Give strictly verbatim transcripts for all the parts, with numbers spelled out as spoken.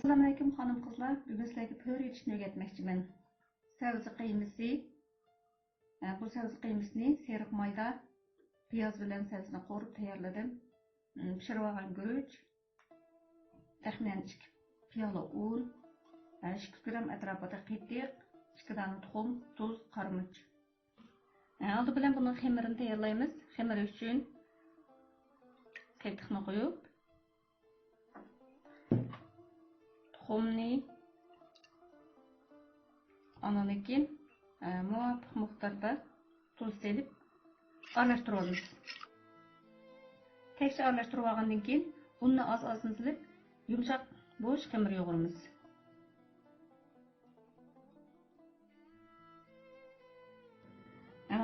ئەسسالامۇئەلەيكۇم خانىم-قىزلار، بۈگۈن سىلەرگە پۆرە ئېتىشنى ئۆگەتمەكچىمەن. سەۋزە قىيمىسى. ئە، بۇ سەۋزە قىيمىسىنى سېرىق مايدا پىياز بىلەن سەۋزىنى قورۇپ تەييارلىدىم. م، پىشۇرۇۋالغان گۈرۈچ، تەخمىنەن ئىككى پىيالە ئۇن، ئىككى گرام ئەتراپىدا قېتىق، ئىككى دانە تۇخۇم، تۇز، قارىمۇچ. ئالدى بىلەن بۇنىڭ خېمىرىنى تەييارلايمىز. خېمىرى ئۈچۈن قېتىقنى قويۇپ، تۇخۇمنى، ئاندىن كېيىن، ئە، مۇۋاپىق مىقداردا تۇز سېلىپ ئارىلاشتۇرۇۋالىمىز. تەكشى ئارىلاشتۇرۇۋالغاندىن كېيىن، ئۇننى ئاز-ئازدىن سېلىپ، يۇمشاق بوش خېمىر يۇغۇرىمىز.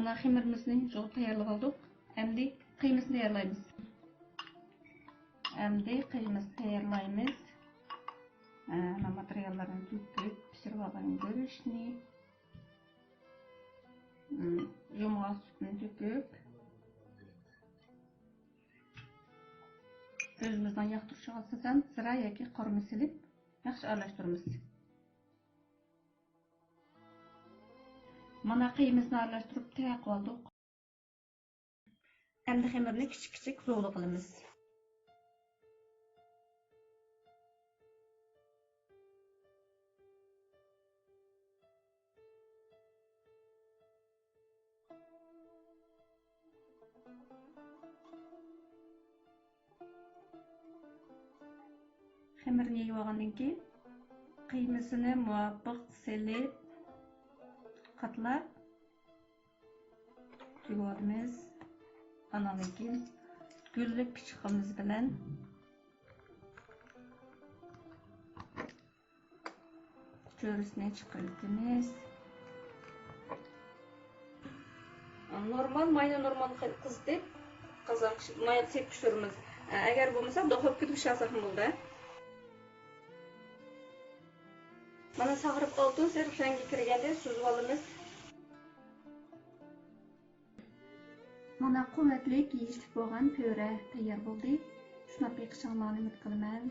مانا خېمىرىمىزنى يۇغۇپ تەييارلىۋالدۇق. ئەمدى قىيمىسىنى تەييارلايمىز. ئەمدى قىيمىسىنى تەييارلايمىز. ئە، ماتېرىياللارنى تۆكۈپ، پىشۇرۇۋالغان گۈرۈچنى، م، يۇمغاق سۈتنى تۆكۈپ، ئۆزىمىزنىڭ ياقتۇرۇشىغا ئاساسەن زىرا ياكى قورۇما سېلىپ ياخشى ئارىلاشتۇرىمىز. مانا قىيمىسىنى ئارىلاشتۇرۇپ تەييار قىلىۋالدۇق. ئەمدى خېمىرنى كىچىك-كىچىك زوۋلا قىلىمىز. خېمىرنى يېيىۋالغاندىن كېيىن، قىيمىسىنى مۇۋاپىق سېلىپ، قاتلاپ، تۈگۈۋالىمىز. ئانان كېيىن گۈللۈك پىچىقىمىز بىلەن چۆرىسىنى چىقىرىۋېتىمىز. نورمال ماينى نورمال قىزىتىپ، قازانغا ماي سېپىپ پىشۇرىمىز. ئەگەر بولمىسا، دۇخوپكىدا پىشۇرساقمۇ بولىدۇ. مانا ساغىرىپ ئالتۇن سېرىق رەڭگە كىرگەندە سۈزۈۋالىمىز. مانا قۇۋۋەتلىك يېيىشلىك بولغان پۆرە تەييار بولدى. سىناپ بېقىشىڭلارنى ئۈمىد قىلىمەن.